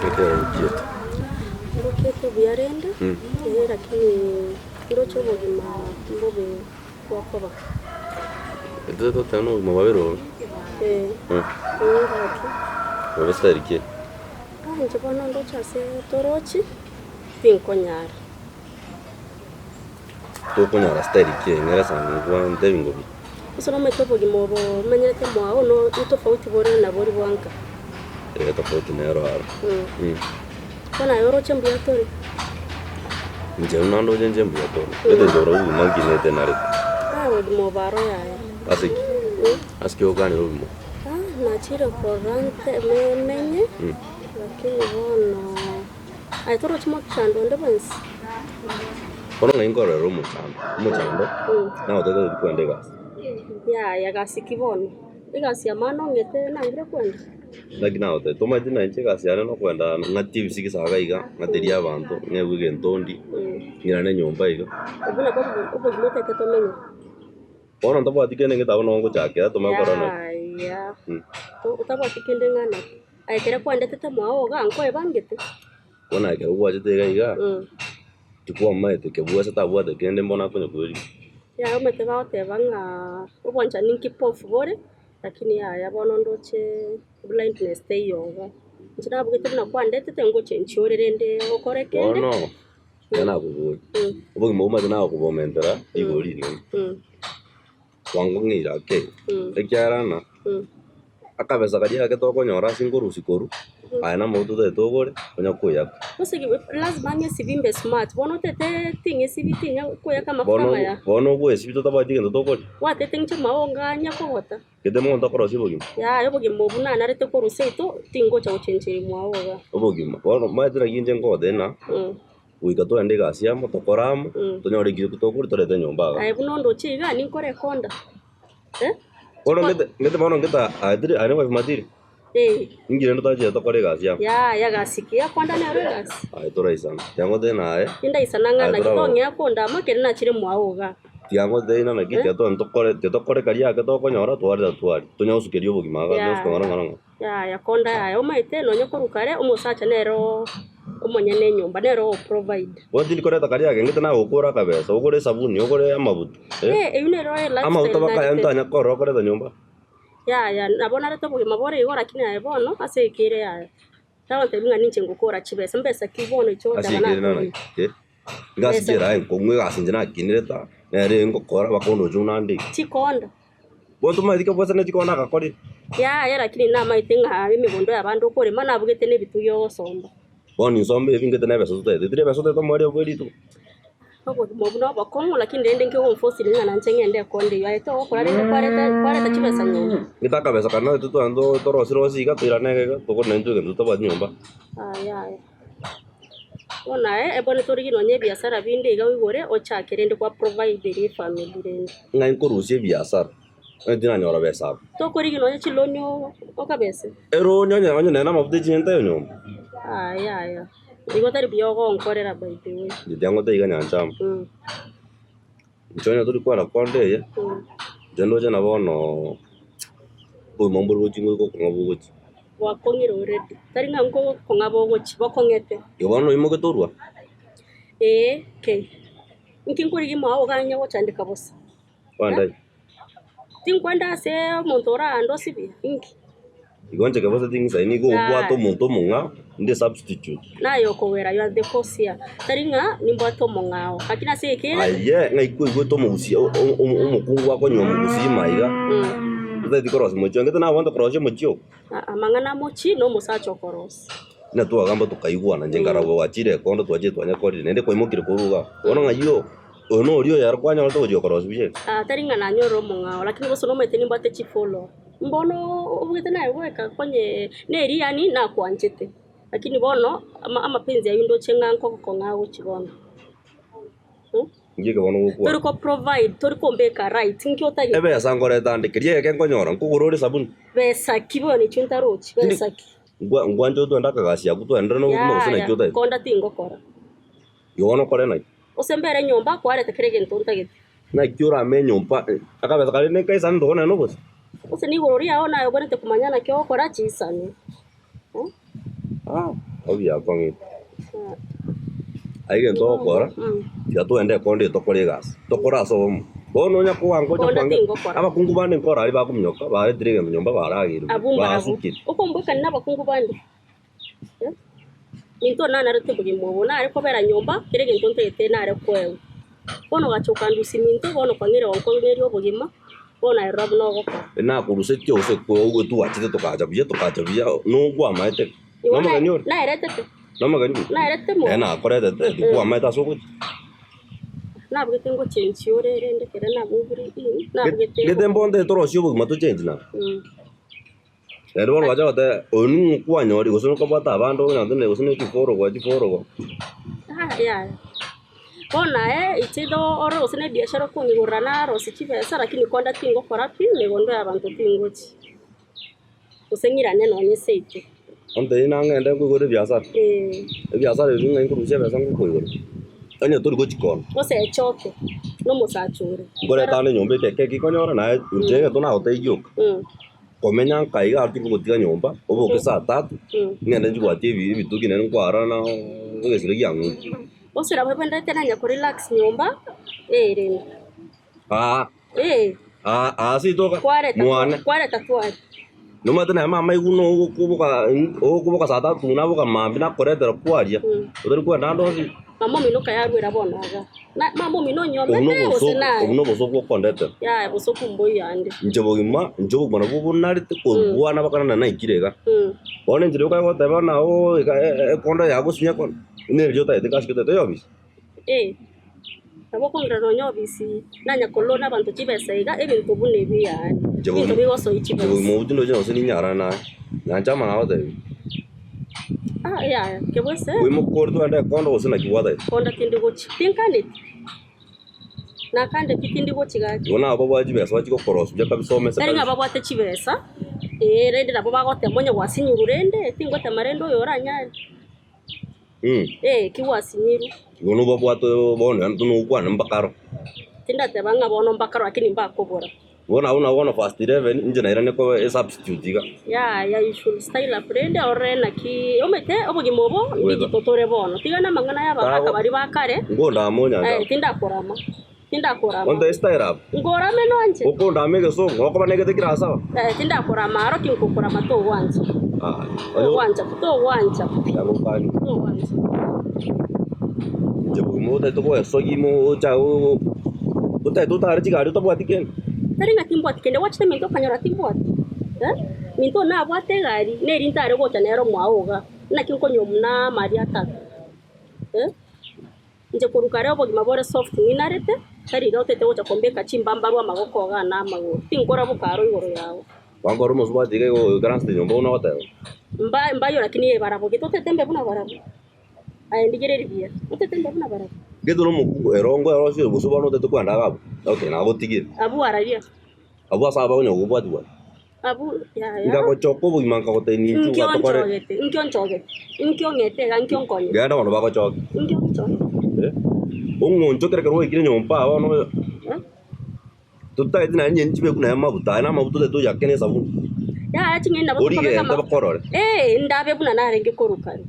Ekero orukiete. Ndukiete buya rende, ee lakini ndoche obogima mbobe bwakoba. Intwe toteba na obogima bwa biroro. Ee, ee gaki. Bobe style ki? Ah inche bono ndoche ase torochi, tinkonyara. Tokonyara style ki? Ng'ere sana nkwa ntebi ngobi. Gose nomanyete obogima obo omenyete mwao no tofauti bore na boria bwa nka. Ee tofauti nero aro. Bono aye oroche mbuya tore? Inche buna ndoche inche mbuya tore. Gete inche oro obogima nkinete narete. Ah obogima obo aro yaya. Ase ki? Ase ki ogokanera obogima? Ah nachire korora nte menye, lakini bono aye torochi mochando onde bwensi? Bono ng'ai nkororera omochando, omochando nagotebia totari kwenda egasi. Yaya gasi ki bono? Egasi ya maana ong'ete nangire kwenda? Naki nagotebia tomanyeti na inche egasi yane nokwenda ng'atie ebisige iga iga, ng'aterie abanto, ng'egwe egento ndie, ng'irane nyomba iga. Obwo nabwo obogima otagete tomenye. Bono ntabwati kende getabu noo ngochakera tomanye korora naki. Yaya, otabwati kende ng'a naki. Aye ekero kwandetete mwao igaa nkoebangete. Bono ekero gwachete iga iga, tikwamaete kebwese tabwate kende mbono akonya koeria. Yaya omanyete bagoteba ng'a obwanchani nkipofu bore, lakini yaya bono ndoche blindness teiyo iga. Inche nabugete buna kwandetete ngochenchia ore rende okore kende. Bono, ekero nakoboria, obogima omanyete nagokobomentera rigori rinene, bwango ng'eira ake, ekiagera ng'a akabesa karia gake tokonyora ase nkorusia korwa, aye namaguta otagete ogore, onya koyaka. Gose lazima ng'esibi mbe smart, bono otete ting'esibi tinya koyaka amafuta Bono amaya. bono ogoesibi totabwati egento tokoria. Gwatete inche maonga anya kogota. Gete monto okorosia obogima. Yaya obogima obwo nanarete korwa seito tingocha gochencheria mwao iga. Obogima, bono omanyete naki inche ngogotebia ng'a goika togende egasi amo, tokore amo, tonyore ekio tokoria torete nyomba igaa. Aye buna ondoche iga ninkore ekonda eh? Bono ngete ngete bono ngete aye tiri aye wife material? Eh. Inki rende otachete tokore egasi amo? Yaya gasi ki ekonda nero egasi. Aye toraisana, tiga ngotebie naye. Tindaisana ng'a naki tong'ea konda amo ekero nachire mwao igaa. Tiga ngotebie ng'a naki tiga togende tokore tiga tokore karia ake tokonyora twareta twaria, tonya gosukeria obogima igaa tonya gosuka ng'ora ng'ora ng'ora. Yaya konda yaya omanyete nonye korwa kare omosacha nere omonyene enyomba nere ogo provide. Bono tindi koreta karia ake ng'ete nagokora akabesa, ogore esabuni, ogore amabuta eh, Eh, eyio nero elifestyle amabuta baka narete. ntanya korora okoreta nyomba. Yaya nabo narete obogima bore igo lakini aye bono ase ekere yaya tagontebia ng'a ninche ngokora chibesa, mbesa ki bono inche Ase ogoteba ekere nakorire. naki eh, egasi Besa ki eraye nkong'u egasi inche nakinire ta, nere ngokora bakondocha buna nde iga. Chikonda. Bono tomanyeti kobwate ne chikonda agakorire. Yaya lakini namaete ng'a emegondo y'abande okorema nabugete na ebitugi ogosomba. Bono insombe ebi ngete na ebesa totaete, tiri ebesa totaete omoerio bwe rituko. Obogima obwo nobokong'u lakini rende inki ogonfosiri ng'a nanche ng'ende ekonda eyio aye togokora rende kwareta kwareta chibesa nyomba. Gete akabesa karia naetwe togende torosie rosie iga toirane iga iga tokore naintwe egento totabwati nyomba. Yaya yaya. Bono aye ebono torigie nonye ebiasara binde iga oigore ochake rende kwa provide eria efamiri rende. Ng'ai nkorusia ebiasara, onye tinanyora besa abwo. Tokorigia nonye chiloni okabese. Eroni onye onye nere namafuta echinto eye nyomba. Yaya yaya. Igo tari buya ogonkorera by the way. Inche tiangotebi iga nyancha amo. Inche onye tori kwana konde eye, inche ndoche na bono obogima mbore gochia ngoika okong'a bogochia. Bwakong'ire already, tari ng'a nkokong'a bogochia, bokong'ete. Igo bono noimoke torwa? Ee kei, inki nkorigia mwao oganye gochandeka bosa? Kwenda aye. Tinkwenda ase omonto orande osibie, inki? Igo inche kebose ting'isai nigo obwate omonto omong'ao inde substitute. Naye okogwera you are the cause here. Tari ng'a nimbwate omong'ao, lakini ase ekere. Aye ng'ai kwaigwete omogusi omokungu akonywa omogusi maiga, otagete korosia mochie ongete nabwate korosia omochie oo. Amang'ana amochie na omosacha okorosia. Buna twagamba tokaigwana inche nkarabwo gwachire ekondo twachire twanyekorire naende kwaimokire korwa igaa. Bono ng'ai oo. Oyo noria oyare kwanyorete gochia korosia buya ere. Ah, tari ng'a nanyorire omong'ao, lakini gose nomanyete nimbwate chifollower. Mbono obugete naye bweka konye neri yaani nakwanchete, lakini bono ama amapenzi aywo ndoche ng'a nkogokong'a agochia bono mh. Inki eke bono ogokwana? Tori ko provide, tori kombeka right, inki otagete? Ebesa nkoreta ande, keria egeke nkonyora, nkogora ore esabuni. Besa ki bono echio ntarochi, besa ki? Nkwa nkwanche otwende akagasi akwo twaenderere na obogima gose naki Yaya, otagete? konda tingokora. Igo bono okore naki? Gose mbere nyomba kwarete kera egento ntagete. Naki orame enyomba, akabesa karia ne kaisane tokona nobosio. Gose nigoro riao naye obwenerete komanya naki ogokora chisani. Ah. Obiakong'ete. Aye egento ogokora, tiga togende ekonda eye tokore egasi, tokore ase obomo. Bono onya koanga onya Konda koanga, tingokora. abakungu bande nkoro aria bakominyoka baretire egento nyomba barageirwe, Abwo mbarabwo. basukire. Okomboikani na abakungu bande. Eh, Minto nanarete obogima obo, nare kobera nyomba, kera egento ntagete nare koegwa. Bono ogacha okandusia minto, bono okang'ira gonkong'eria obogima, bono aye rora buna ogokora. Nakorusetie gose oigwe twachete tokacha buya tokacha buya nokwamaete. Igo Nomogeni ore? naeretete. Nomogeni ore? Naerete mono. Ee nakoretete, tikwamaete ase ogochia. Nabugete ngochenchia ore rende ekero namoburi ii, nabugete. Gete mbonte torosie obogima tochenchi nabo. Naende bono gwacha goteba oyo ning'o kwanyori gose nokobwata abande onyore gose ne chiforogo chiforogo. Ah yaya, bono aye inche igo ore gose na ebiashara okong'igorera narosie chibesa lakini konda tingokora pi, megondo ya abanto tingochi. Gose ng'irane nonye seito. Ontebie nang'ende nkoigore ebiasara, Eeh. ebiasara ebi ng'ai nkorusia ebesa ngokoigora, onye tori gochia koona. Gose echoke, na omosacha ore. Nkoreta ande enyomba eke eke ekonyora naye inche egento nagotebia gioka. Komenya nka iga aro tingogotiga nyomba, oboke saa tatu, ng'ende nchibwatie ebi ebitugi naende nkwara na egesire giang'uche. Gose nabo ebwenerete nanye korelax nyomba, eh rende. Aa, Eh, aa, aa ase itoka, kwareta mwane. kwareta tware. Nomanyete naye mama aigwe buna ogokoboka ogokoboka saa tatu naboka mambia nakoretera kwaria, otari kwenda ande onsi. Mama omino kayarwera bono iga. Na mama omino Obwo onyomete gose nobosoku, naye? obwo nobosoku okondetera. Yaya bosoku mboiyo ande. Inche bogima, inche obogima nabwo bonarete korwa nabakana na naikire iga. Bono enchera yoka goteba ng'a oo iga ekondo yagosinya ekondo, neri otagete gasi ki otagete eyobisi. Eh, nabo okong'ira nonya obisi, nanya kolona abanto chibesa iga, ebinto buna ebi yaani, Inche ebinto bogima, bigosoyia inche bogima chibesa. obwo tindochi gose ninyarane naye, nyanche amang'ana agotebi. Ah yaya, kebwese. Oimoke ore togende ekondo gose naki gwatagete? Konda tindi gochia, tinkaneti, nakande pi tindi gochia gaki. Igo nabo babwate chibesa bachie gokorosia buya kabisa omese Tari ng'a kabisa. babwate chibesa, eh rende nabo bagotema onye gwasinyirwe rende, tingotema rende oyo oranyare. Eh, ki gwasinyirwe? Igo nobabwate bono yaani tonokwana mpaka aro. Tindateba ng'a bono mpaka aro lakini mbakobora. Bono abwo nabo bono first 11 inche nairane koba esubstitute iga. Yaya you should style up rende orore naki omanyete obogima obo Goeta. digital tore bono tiga na amang'ana ya abagaka Tago- baria ba kare Ngondama onyancha. eh, tindakorama tindakorama Onte style up. nkorame nonche Okondama egesongo okoba negete kera sawa. eh, tindakorama aro tinkokorama togwancha Ah, onye togwancha togwancha yagokani. togwancha. Inche bogima otagete goesogia ime ocha otagete otare chigari otabwati kende. Tari ng'a timbwati kende, gwachete minto okanyora timbwati eh, minto nabwate egari, neri ntare gocha nere omwao igaa, naki nkonywa buna amari atato eh. Inche korwa kare obogima bore soft ninarete, tari iga otagete gocha kombeka chimbambarwa amagoko igaa na amagoro, tinkora bokaro igoro yao. Bankore omosubati iga igo oikaransete nyomba buna ogoteba. Mba mbayo lakini barabwo, gete otagete mbe buna barabwo. Aye ndigereria buya, otete mbe buna barabwo. Gete nomokungu erongo erosire gose bono otete kwenda iga abwo, okay nagotigire. Abwo arabia. Abwo ase abagonya gokobwatia bwatia. Abwo yaya. Nkagochoka obogima nkagotebia ninchu Nkio gatokore. nchogete, nkio nchogete, nkio ng'ete iga, nkio nkonye. Genda bono bagochoke. Nkio nchogete. Eh, ong'onchokere ekero gwaikire nyomba aa bono oyo. Eh? Totageti naende nyeni chibeku naye amabuta aya na amabuta otagete oyake na esabuni. Yaya ching'eni nabo tokobeka Origente ama- bakorore. Eh, ndabe buna narenge korwa kare.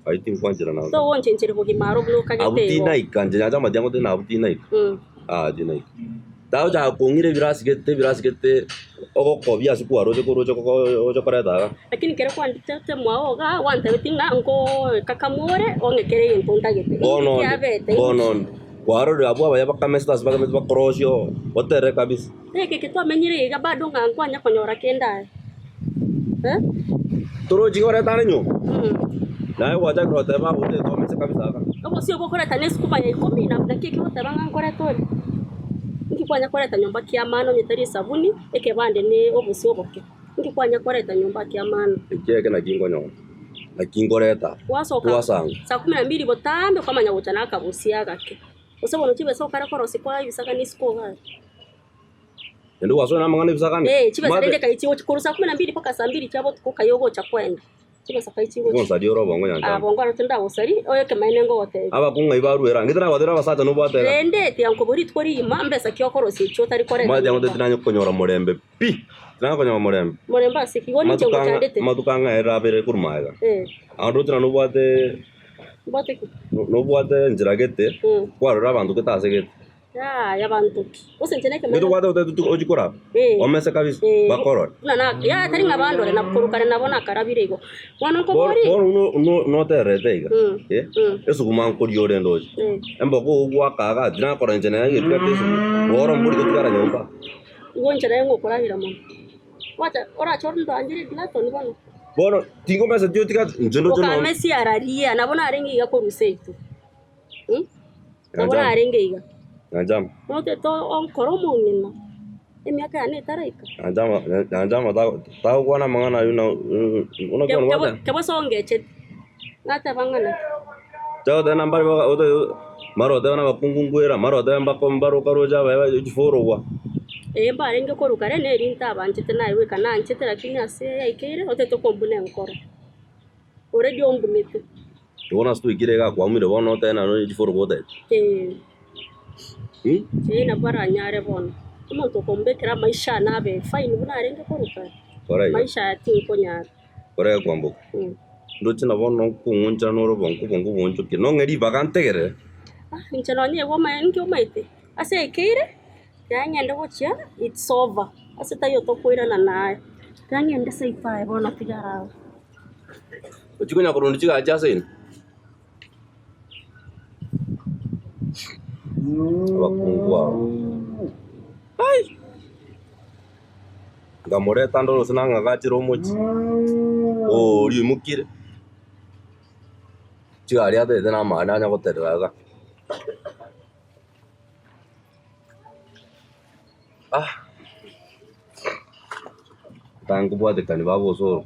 Ayio tinkwanchera nabo. Togonchenchera bogima aro buna okagete Abwo igo. tinaika inche nyanche amatiang'o tari nabwo tinaika. Ah tinaika. Tagochaka kong'ira ebirasi gete ebirasi gete ogokobia ase kwaroche koroche oche koreta iga. Lakini kere kwanditete mwao igaa gwantebetie ng'a nkokakamore ong'e kera egento ntagete. Bono onde, Kiabete. bono onde. Kwarorire abwo abaya bakamesete ase bakamesete bakorosia oo, oterere kabisa. Eke eke twamenyire iga bado ng'a nkwanya konyora kende aye. Eh? Torochi koreta are nyomba? Naye gwachakire goteba abwo otagete omese kabisa aka. Obosio bokoreta ne esukuma ya ikomi na naki eki ogoteba ng'a nkoreta ore? Inki kwanya koreta nyomba kiamana onye tari esabuni, ekebande ne obosio oboke? Inki kwanya koreta nyomba kiamana? Eki eke naki nkonyora, naki nkoreta, Gwasoka twasanga. saa kumi na mbili botambe kwamanya gocha na akabosia agake. Gose bono chibesa okare korosia kwa ebisagane isiko igaa. Naende gwasoa namang'ana ebisagane. Eh, chibesa Mate- rende kai chigochi korwa saa kumi na mbili mpaka saa mbili chia botuko kai ogocha kwenda. Chibesa kai chigochia. Ngonsaria ore obongo Ah, nyanchama. bongo aro tindagosari, oyo ekemanyererio ngogotebia. Abakong'u aye barue erangi, tinagotebi abasacha nobwate iga. Rende tiga nkobori rituko rigima, mbesa ki okorosia echio otari koreta Omanyete nyomba. tinanya konyora morembe pi, tinanya konyora morembe. Morembe ase ki? Igo ninche Amatuko ang'e ngochandete. amatuko ang'e aerire abere korwa magega. Eh, Aye ndoche na nobwate mbwate ki? nobwate enchera gete, kwarora abanto gete ase gete. Yaya banto ki? Gose inche Nigo nekemanya. tobwate goteba tutu ochie koraba, Eh. omese kabisa, Eh, bakorore. buna na yaya tari ng'a bandore na korwa kare nabo nakarabire igo. Bono Bono nkobori. bono no no notererete iga, Mm. eh, Mm. esuguma nkoria orende oche. Eh. Emboga ogoaka iga, tinakora inche nere egetigate esuguma, roro mbori gotigara nyomba. Igo inche naye ngokoragera mono. Gwacha orache ondoancherie Platon bono. Bono tingomeseti otigate, inche ndoche no Okamesi araria, nabo narenge iga korwa seito. Mm? Nabo Nyanchama. narenge iga. Nyanchama. Notete onkore omong'ina, emiaka yane etaraika. Nyanchama, Nyanchama tagokwana amang'ana ayio na buna Ke- kwana kebo- gwateba. Kebose ongechete, nateba ng'a naki. Tagoteba na mbare baga ote mara otebe na abakungu nkwera, mara otebe mbako mbaroka roche abaye baye chiforogwa. Ee mbarenge korwa kare neri ntabanchete naye goika nanchete lakini ase yaikeire otete kombuna enkoro. Already ombunete. Igo nase twaikire iga kwamwire bono otebe naende chiforogwa otebe. Ee. Mh? Ee nabo aranyare bono. Omonto okombekera amaisha ane abe fine buna arenge korwa kare. Kora iga. Maisha aya tinkonyara. Kora iga kwamboka. Ndoche nabo nokong'unchera nore obongo obongo bwonchokie. Nong'e ribaga ntegerere. Ah, inche nonye igo omae ninki omaete? Ase yaikeire, tiga ng'ende gochia it's over. Ase taiyo tokoirana naye. Tiga ng'ende seito aye bono tiga araba. Ochie konya korunda chigachi ase ime. Abakungu aba. Ai! Nkamoreta ndore gose nang'agachere omochie, oria oimokire, chigari atagete na amani anya goterera iga. Ah! Tangobwatekani baba osoro.